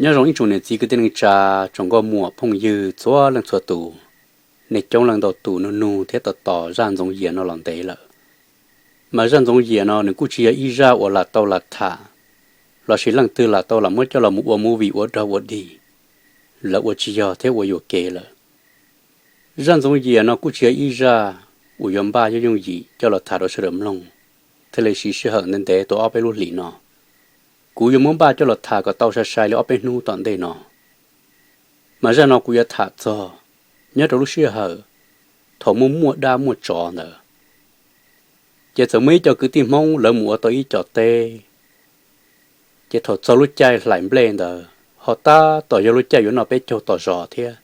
Nyob zoo ib tsoom niam txiv kwv tij neej tsa, tsoom nkauj muam phooj ywg txhua leej txhua tus. Nej coob leej ntau tus nug nug thiab tos tos zaj Ntxoov Yias no los ntev lawm. Mas zaj Ntxoov Yias no nws kuj tsis yog ib zaj uas lam tau lam tham, lossis leej twg lam tau lam muab coj los mus ua movie ua dog ua dig, lawv ua tsis yog thiab ua yuam kev lawm. Zaj Ntxoov Yias no kuj tsis yog ib zaj uas yuav npaj yooj yooj yim coj los tham rau sawv daws mloog, thiaj li siv sij hawm ntev ntev tau ob peb lub hlis no. Kuv yuav muab npaj coj los tham kom tau sai sai li ob peb hnub tom ntej no. Mas zaj no kuv yuav tham txog nyob rau lub sij hawm thaum muaj muaj dab muaj tsov ntawd, ces txawm muaj ib co kwv tij Hmoob lawv mus ua tau ib co teb. Ces thaum txog lub caij hlais nplej ntawd ho tab tom yog lub caij yuav noj peb caug tos zos thiab.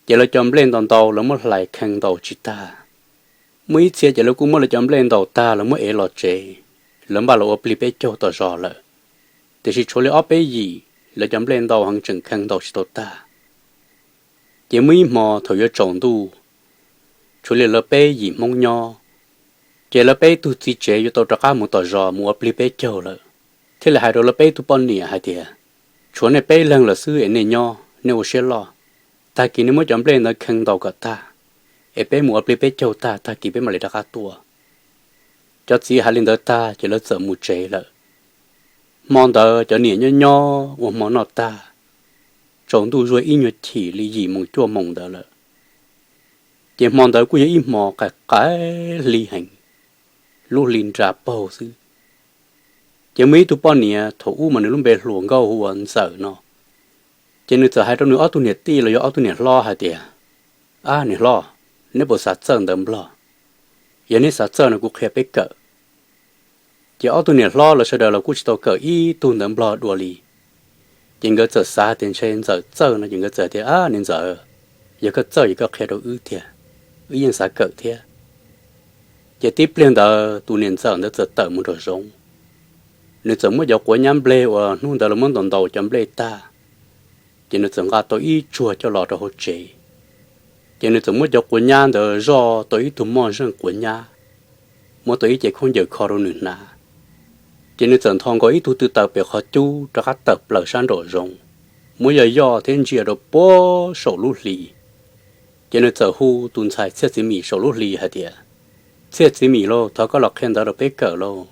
Ces lawv cov nplej ntau ntau lawv muab hlais khee ntaus tsis tag. Muaj ib txhia ces lawv kuj muab lawv cov nplej ntaus tag lawv muab ev los tsev, lawv npaj los ua plig peb caug tos zos lawm. Tiam sis tshuav li ob peb yim lawv cov nplej ntau heev tseem khee ntaus tsis tau tag. Ces muaj ib hmo thaum yuav tsaus ntuj, tshuav li lawv peb yim Hmoob nyob, ces lawv peb tug txiv tsev yuav tau rov qab mus tom zos mus ua plig peb caug lawm, thiaj li hais rau lawv peb tug poj niam hais tias, tshuav nej peb leeg lawm xwb es nej nyob nej ua siab loj, tag kis nej muab cov nplej ntawd khee ntaus kom tag, es peb mus ua plig peb caug tag tag kis peb mam li rov qab tuaj. Cov txiv hais li ntawd tag ces lawv txawm mus tsev lawm. Hmo ntawd cov niam nyob nyob ua hmo noj tag, tsaus ntuj zuag ib nyuag chim li yim moos cuaj moos ntawd lawm. Ces hmo ntawd kuj yog ib hmo qaim qaim hli heev, lub hli nra paug xwb. Ces muaj ib tug poj niam thaum ub mas nws lub npe hluas nkauj hu ua Ntxawm no, ces nws txawm hais rau nws ob tug niam tij los yog ob tug niam hlob hais tias, ab niam hlob, neb puas xav txawj ntawv Nplog? Yog neb xav txawj no kuv qhia peb kawm. Ces ob tug niam hlob lawv sawv daws los kuj tsis tau kawm ib tug ntawv Nplog dua li. Ces nkawd txawm xav tias ntshe Ntxawm txawj no ces nkawd txawm tias, ab niam Ntxawm, yog koj txawj yog koj qhia rau wb tiag, wb yeej xav kawm thiab. Ces tib pliag ntawd tus niam Ntxawm ntawd txawm tawm mus nraum zoov. Nws txawm muab cov quav nyab nplej uas hnub ntawd lawv muab ntaus ntaus cov nplej tag, ces nws txawm nqa tau ib tsuag coj los rau hauv tsev. Ces nws txawm muab cov quav nyab ntawd zoj tau ib tug moj zeej quav nyab, muab tau ib ce khaub ncaws kho rau nws hnav. Ces nws txawm nthos nkaus ib tug tw taws pem qhov cub rov qab tawm plaws sab nraum zoov, muab yoj yoj thiab ntsia rau puag saum lub hli. Ces nws txawm hu tus ntxhais Txhiaj Txiv Mim saum lub hli hais tias, Txhiaj Txiv Mim lauj, thov koj los qhia ntawv rau peb kawm lauj,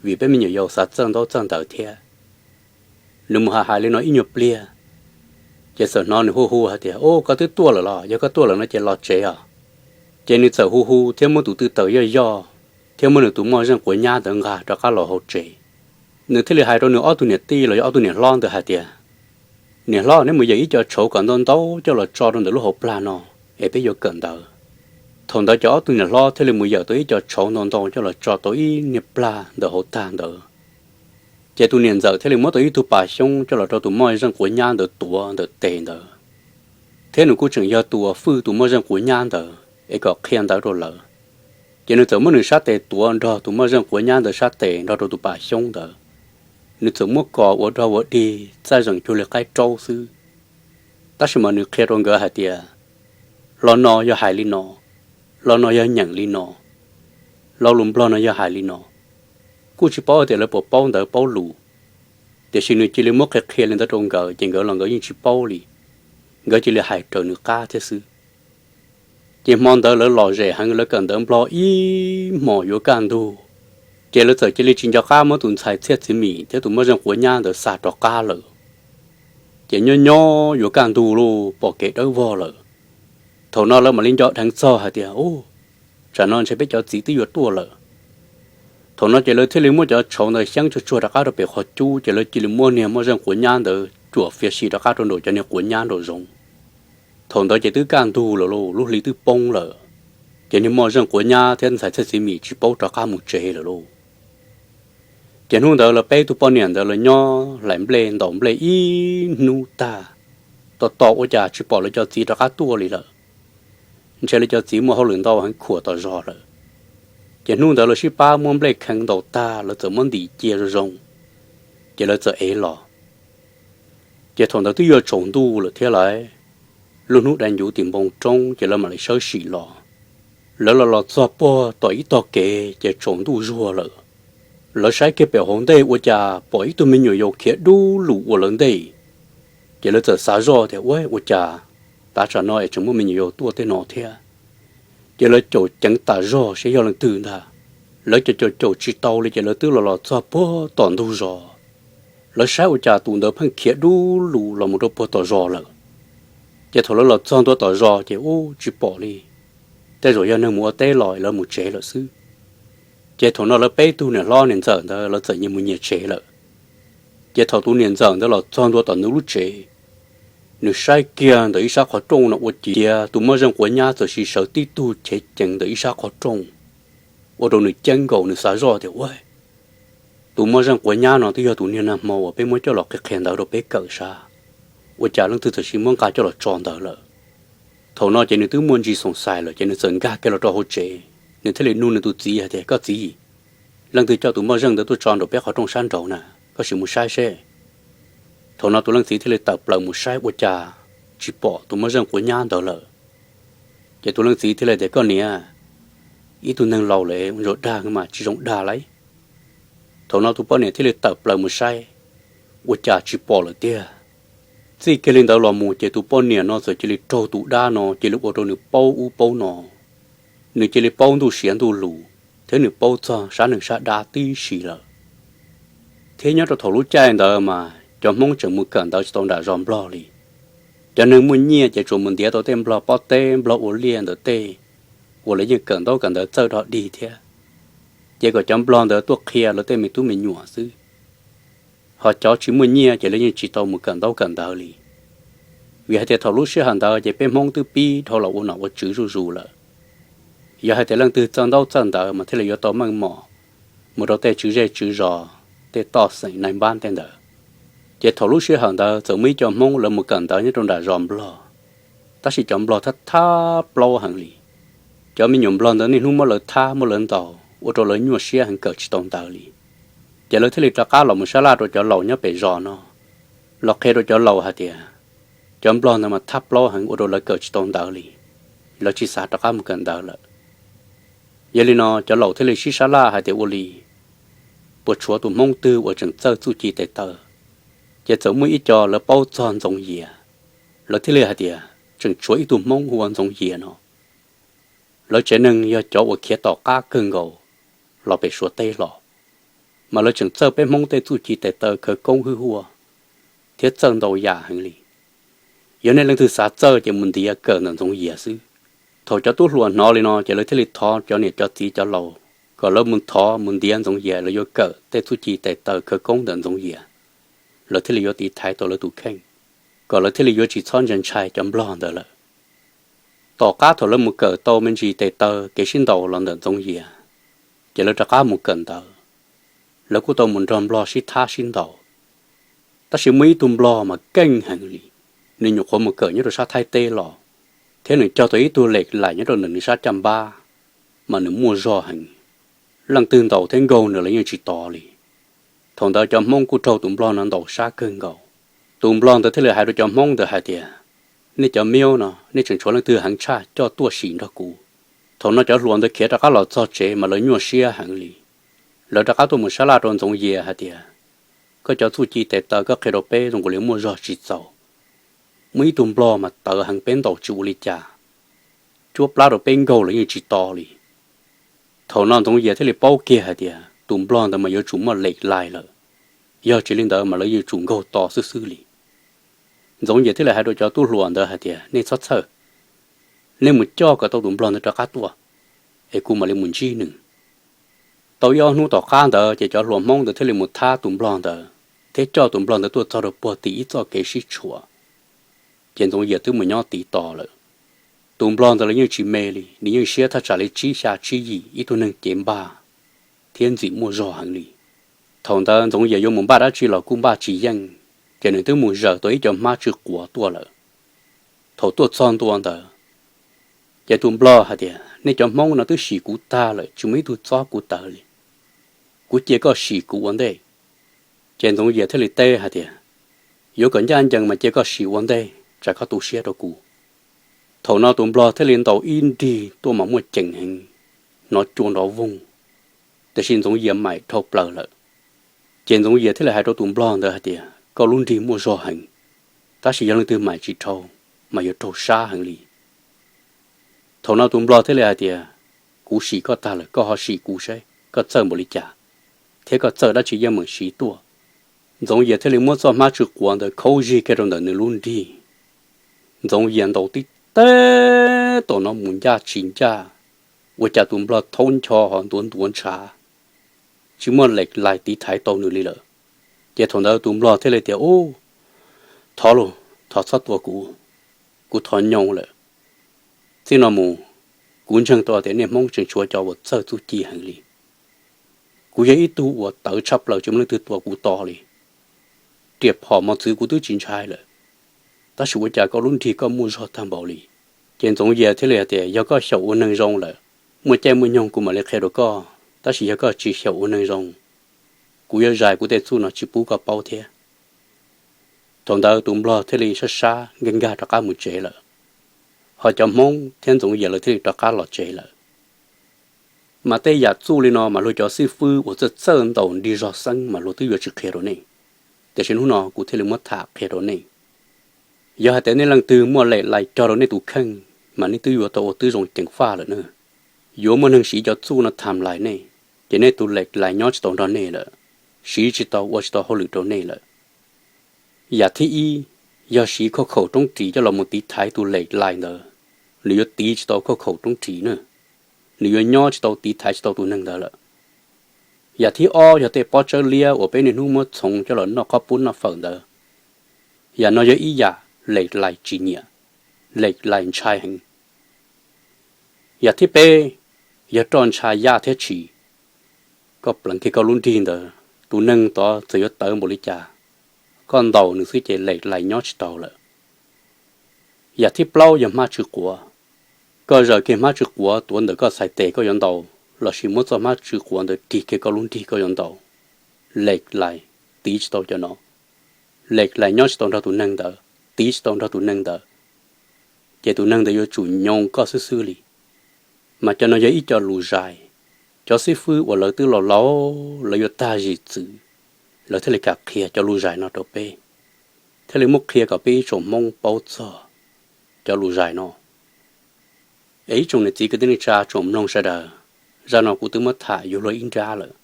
vim peb me nyuam yaus xav txawj ntaub txawj ntawv thiab. Nws mus hais hais li no ib nyuag pliag, ces txawm hnov nws hu hu hais tias, Ub, koj twb tuaj lawm los? Yog koj tuaj lawm no ces los tsev os. Ces nws txawm hu hu thiab muab tus tw taws yoj yoj thiab muab nws tus moj zeej quav nyab ntawd nqa rov qab los hauv tsev. Nws thiaj li hais rau nws ob tug niam tij los yog ob tug niam hlob ntawd hais tias, Niam hlob, neb mus yawm ib co tshauv kom ntau ntau coj los tso rau ntawm lub hauv plag no es peb yuav kawm ntawv. Thaum ntawd cov ob tug niam hlob thiaj li mus yawm tau ib co tshauv ntau ntau coj los tso tau ib niag plag ntawm hauv tag ntawd. Ces tus niam ntxawm thiaj li muab tau ib tug pas xyoob coj los rau tus moj zeej quav nyab ntawd tuav ntawm tes ntawd, thiab nws kuj tseem yog tus uas fwj tus moj zeej quav nyab ntawd es kom qhia ntawv rau lawv. Ces nws txawm muab nws sab tes tuav nrog tus moj zeej quav nyab ntawd sab tes nrog rau tus pas xyoob ntawd. Nws txawm muab kos ua dog ua dig txaij zeem cuag li qaib raub xwb. Tab sis mas nws qhia rau nkawd hais tias, lo no yog hais li no, lo no yog nyeem li no, lo lus Nplog no yog hais li no. Kuj tsis paub tias lawv puas paub ntawv paub lus, tiam sis nws cia li muab qhia qhia li ntawd rau nkawd ces nkawd los nkawd yeej tsis paub li, nkawd cia li hais raws nws qab thiab xwb. Ces hmo ntawd lawv lom zem heev, lawv kawm ntawv Nplog ib hmos yuav kaj ntug, ces lawv txawm cia li tsis nco qab muab tus ntxhais Txhiaj Txiv Mim thiab tus moj zeej quav nyab ntawd xa rov qab lawm. Ces nyob nyob yuav kaj ntug lauj, pom kev dawb vog lawm. Thaum no lawv mam li nco dheev txog hais tias, Ub, tsam no ntshe peb cov txiv twb yuav tuaj lawm. Thaum no ces lawv thiaj li muab cov tshauv ntawd xyeeb tsuag tsuag rov qab rau pem qhov cub, ces lawv cia li muab niag moj zeej quav nyab ntawd cuam fiav si rov qab rau nraum cov niag quav nyab nraum zoov. Thaum ntawd ces twb kaj ntug lawm lauj, lub hli twb poob lawm, ces niag moj zeej quav nyab thiab ntxhais Txhiaj Txiv Mim tsis paub rov qab mus tsev lawm lauj. Ces hnub ntawd lawv peb tug poj niam ntawd lawv nyob hlais nplej ntaus nplej ib hnub tag, tos tos ua cas tsis pom lawv cov txiv rov qab tuaj li lawm. Ntshe lawv cov txiv muaj hauj lwm ntau heev khuam tos zog lawm. Ces hnub ntawd lawv sib pab muab nplej khee ntaus tag, lawv txawm muab ntim cia zoo zoo, ces lawv txawm ev los. Ces thaum ntawd twb yuav tsaus ntuj lawm thiab lauj, lub hnub dai ncuv tim npoo roob ces lawv mam li sawb sim los. Lawv los los txog puag tom ib tog kev ces tsaus ntuj zuag lawm. Lawv saib kiag pem hauv ntej ua cas pom ib tug me nyuam yaus khiav dub lug ua lawv ntej. Ces lawv txawm xav zoj tias, Ua, ua cas tav tsam no es tseem muaj me nyuam yaus tuaj tej no thiab? Ces lawv caum ceev tas zog saib yog leej twg ntag. Lawv caum caum caum tsis tau li ces lawv twb los los txog puag tom ntug zos. Lawv saib ua cas tus ntawd pheej khiav dub lug los mus rau puag tom zos lawm. Ces thaum lawv los txog ntua tom zos ces ub tsis pom li. Tej zaum yog neeg mus ua teb los lawv mus tsev lawm xwb. Ces thaum no lawv peb tug niam hlob niam ntxawm ntawd lawv txawm nyias mus nyias tsev lawm. Ces thaum tus niam ntxawm ntawd los txog ntua tom nws lub tsev, nws saib kiag ntawm ib sab qhov rooj no ua ciav tus moj zeej quav nyab txawm sis sawv tib tug chev ceev ntawm ib sab qhov rooj, ua rau nws ceeb nkaus. Nws xav zoj tias, Ua, tus moj zeej quav nyab no twb yog tus niag nag hmo uas peb muab coj los qhia qhia ntawv rau peb kawm sab, ua cas leej twg txawm sis muab nqa coj los tso ntawd lawm? Thaum no ces nws twb muaj ntsis xoom xais lawm ces nws txawm nkag kiag los rau hauv tsev, nws thiaj li nug nws tus txiv hais tias, Koj txiv, leej twg coj tus moj zeej ntawd tuaj tso nraum peb qhov rooj sab nraud na? Koj sim mus saib seb. Thaum no tus leej txiv thiaj li tawm plaws mus saib ua cas tsis pom tus moj zeej quav nyab ntawd lawm. Ces tus leej txiv thiaj li tias, Koj niam, ib tug neeg laus lawm ua ntsuag dag mas tsis zoo dag lauj. Thaum no tus poj niam thiaj li tawm plaws mus saib, ua cas tsis pom lawm tiag. Txij kiag li ntawd los mus ces tus poj niam no txawm cia li raug tus dab no cia li ua rau nws paub ub paub no. Nws cia li paub ntuj siav ntuj lus thiab nws paub txog sab neeg sab dab tib si lawm. Thiab nyob rau thaum lub caij ntawd mas cov Hmoob tseem mus kawm ntawv tsis tau nram zos Nplog li. Cov neeg muaj nyiaj ces tsuas mus ntiav tau tej Nplog pob teb, Nplog ua liaj ntawm tej uas lawv yeej kawm ntaub kawm ntawv txawj dog dig thiab, ces kom cov Nplog ntawd tuaj qhia lawv tej me tub me nyuam xwb. Ho cov tsis muaj nyiaj ces lawv yeej tsis tau mus kawm ntaub kawm ntawv li. Vim hais tias thaum lub sij hawm ntawd ces peb Hmoob twb pib dhau los ua nom ua tswv zuj zus lawm. Yog hais tias leej twg txawj ntaub txawj ntawv mas thiaj li yuav tau meej mom mus rau tej tswv zej tswv zos, tej toj xeem nais npab tej ntawd. Ces thaum lub sij hawm ntawd txawm muaj ib co Hmoob lawv mus kawm ntawv nyob rau nram zos Nplog, tab sis cov Nplog thab thab plaub heev li. Cov me nyuam Nplog ntawd niaj hnub muab lawv thab muab lawv ntaus ua rau lawv nyuaj siab heev kawm tsis tau ntawv li. Ces lawv thiaj li rov qab los mus sab laj rau cov laus nyob pem zos no, los qhia rau cov laus hais tias cov Nplog ntawd mas thab plaub heev ua rau lawv kawm tsis tau ntawv li, lawv tsis xav rov qab mus kawm ntawv lawm. Yog li no cov laus thiaj li sib sab laj hais tias ua li puas tshuav tus Hmoob twg uas tseem txawj txuj ci tes taw. Ces txawm muaj ib co lawv paub txog Ntxoov Yias, lawv thiaj li hais tias tseem tshuav ib tug Hmoob hu ua Ntxoov Yias no. Lawv tsev neeg yog cov uas khiav tom qab kawg nkaus los pem Suav teb los, mas lawv tseem txawj peb Hmoob tej txuj ci tes taw khawv koob hwj huaj thiab txawj ntau yam heev li. Yog nej leej twg xav txawj ces mus ntiav kawm ntawm Ntxoov Yias xwb. Thaum cov tub hluas hnov li no ces lawv thiaj li thov cov niam cov txiv cov laus kom lawv mus thov mus ntiav Ntxoov Yias lawv yuav kawm tej txuj ci tes taw khawv koob ntawm Ntxoov Yias, lawv thiaj li yuav tiv thaiv tau lawv tus kheej, kom lawv thiaj li yuav tsis txhob ntshai ntshai cov Nplog ntawd lawm. Tom qab thaum lawv mus kawm tau me ntsis tes taw kev sib ntaus los ntawm Ntxoov Yias, ces lawv rov qab mus kawm ntawv. Lawv kuj tau mus nrog Nplog sib thab sib ntaus. Tab sis muaj ib tug Nplog mas keej heev li, nws nyuam qhuav mus kawm nyob rau sab Thaib teb los, thiab nws cog tau ib tug lem laim nyob rau ntawm nws sab caj npab, mas nws muaj zog heev. Leej twg ntaus thiab nkaug nws los yeej tsis tos li. Thaum ntawd cov Hmoob kuj raug tus Nplog no ntaus sab kawg nkaus. Tus Nplog ntawd thiaj li hais rau cov Hmoob ntawd hais tias, Nej cov miub no nej tseem tshuav leej twg heev tshaj coj tuaj sim nrog kuv. Thaum no cov hluas ntawd khiav rov qab los txog tsev mas lawv nyuaj siab heev li. Lawv rov qab tuaj mus sab laj rau Ntxoov Yias hais tias, Koj cov txuj ci tes taw koj qhia rau peb zoo nkaus li muaj zog tsis txaus. Muaj ib tug Nplog mas tawv heev peb ntaus tsis ua li cas, cuab plab rau peb nkaug los yeej tsis tos li. Thaum no Ntxoov Yias thiaj li paub kiag hais tias tus Nplog ntawd mas yuav tsum muaj lem laim lawm, yog tsis li ntawd mas lawv yuav tsum nkaug to xwb xwb li. Ntxoov Yias thiaj li hais rau cov tub hluas ntawd hais tias, Nej txhob txhawj, nej mus coj kom tau tus Nplog ntawd rov qab tuaj, es kuv mam li mus ntsib nws. Tau ib ob hnub tom qab ntawd ces cov hluas Hmoob ntawd thiaj li mus thab tus Nplog ntawd, thiab coj tus Nplog ntawd tuaj txog rau puag tim ib txoj kev sib tshuam. Ces Ntxoov Yias twb mus nyob tiv tos lawm. Tus Nplog ntawd los yeej tsis me li, nws yeej siab thaj tsam li tsib xya tsib yim, ib tug neeg cev npag thiab ntxim muaj zog heev li. Thaum ntawd Ntxoov Yias yuav mus npaj dab tsi los kuj npaj tsis yeej, ces nws twb mus zaws tau ib co hmab tsw quav tuaj lawm. Thaum tuaj txog ntua ntawd, ces tus Nplog hais tias, Nej cov Hmoob no twb sim kuv tag lawm, tsis muaj ib tug txob kuv tawv li. Kuv cia koj sim kuv ua ntej. Ces Ntxoov Yias thiaj li teb hais tias, Yuav kom ncaj ncees mas cia koj sim ua ntej, tsam koj tu siab rau kuv. Thaum no tus Nplog thiaj li ntaus ib nrig tuaj mas muaj ceem heev, hnov cua nrov voog. tiam sis Ntxoov Yias maim dhau plaws lawm. Ces Ntxoov Yias thiaj li hais rau tus nplog ntawd hais tias, koj lub nrig muaj zog heev, tab sis yog leej twg maim tsis dhau, mas yuav raug sab heev li. Thaum no tus nplog thiaj li hais tias, kuv sim koj tag lawm, koj ho sim kuv saib koj txawj npaum li cas, thiab koj txawj dab tsi yeej meem siv tuaj. Ntxoov Yias thiaj li muab txoj hmab tsw quav ntawd khaub zig kiag rau ntawm nws lub nrig. Ntxoov Yias ntaus tib teg tom no mus ncaj tsis ncaj, ua cas tus nplog thaub ncho ho ntuav ntuav ntshav, tsis muaj lek lais tiv thaiv tau nws li lawm. Ces thaum ntawd tus nplog thiaj li tias, ub, thov lauj, thov txhob tua kuv, kuv thov nyoo lawm. Txij no mus, kuv ntseeg tau tias nej Hmoob tseem tshuav cov uas txawj txuj ci heev li. Kuv yog ib tug uas tawv tshaj plaws tsis muaj leej twg tua kuv to li. Riam phom mos txwv kuv twb tsis ntshai lawm, tab sis ua cas koj lub nrig koj muaj zog tag npaum li? Ces Ntxoov Yias thiaj li hais tias, yog koj xyaum ua neeg zoo lawm, muaj caij muaj nyoog kuv mam li qhia rau koj, tab sis yog koj tsis xyaum ua neeg zoo, kuv yuav zais kuv tej txuj no tsis pub koj paub thiab. Thaum ntawd tus nplog thiaj li sab sab nkag nkag rov qab mus tsev lawm, ho cov Hmoob thiab Ntxoov Yias lawv thiaj li rov qab los tsev lawm. Mas tej yam txuj li no mas luag cov xib fwb uas txawj txawj ntaus nrig zog xeeb mas luag twb yuav tsis qhia rau nej, tiam sis hnub no kuv thiaj li muab tham qhia rau nej. Yog hais tias nej leej twg muaj lek lais cog rau nej tus kheej, mas nej twb yuav tau ua tib zoo ceev faj lawm na. Yuav muaj neeg siv cov txuj no tham lais nej, ces nej tus lek lais nyob tsis tau nrog nej lawm, siv tsis tau ua tsis tau hauj lwm rau nej lawm. Yam thib ib, yog siv khauj khaum roob ris coj los mus tiv thaiv tus lek lais ntawd, nws yuav tiv tsis tau khauj khaum roob ris na, nws yuav nyob tsis tau tiv thaiv tsis tau tus neeg ntawd lawm. Yam thib ob, yog tej pob tsawb liab uas peb niaj hnub muab txhoov coj los noj qhob pub noj fawm ntawd, yam no yog ib yam lek lais tsis nyiam, lek lais ntshai heev. Yam thib peb, yog roj ntsha yaj thiab tshis, koj pleev kiag koj lub nrig ntawd, tus neeg tod txawm yuav tawv npaum li cas, koj ntaus nws xwb ces lek lais nyob tsis tau lawm. Yam thib plaub yog hmab tsw quav, koj zaws kiag hmab tsw quav tuav ntawm koj txhais tes koj yuav ntaus, lossis muab txoj hmab tsw quav ntawd rig kiag koj lub nrig koj yuav ntaus, lek lais tiv tsis tau cov no, lek lais nyob tsis tau nrog tus neeg ntawd, tiv tsis tau nrog tus neeg ntawd, ces tus neeg ntawd yuav tsum nyoo koj xwb xwb li. Mas cov no yog ib co lus zais, cov xib fwb uas lawv twb laus laus lawv yuav tag zim txwm, lawv thiaj li kam qhia cov lus zais no rau peb, thiaj li muab qhia kom peb ib tsoom Hmoob paub txog cov lus zais no. Es ib tsoom niam txiv kwv tij neej tsa tsoom mloog sawv daws, zaj no kuv twb muab tham yuav luag ib nrab lawm,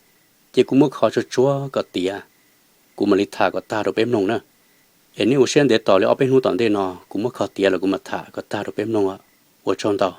ces kuv muab kho tsuag tsuag kom tiav, kuv mam li tham kom tag rau peb mloog na. Es nej ua siab ntev tos li ob peb hnub tom ntej no kuv muab kho tiav lawm kuv mam tham kom tag rau peb mloog. Ua tsaug ntau.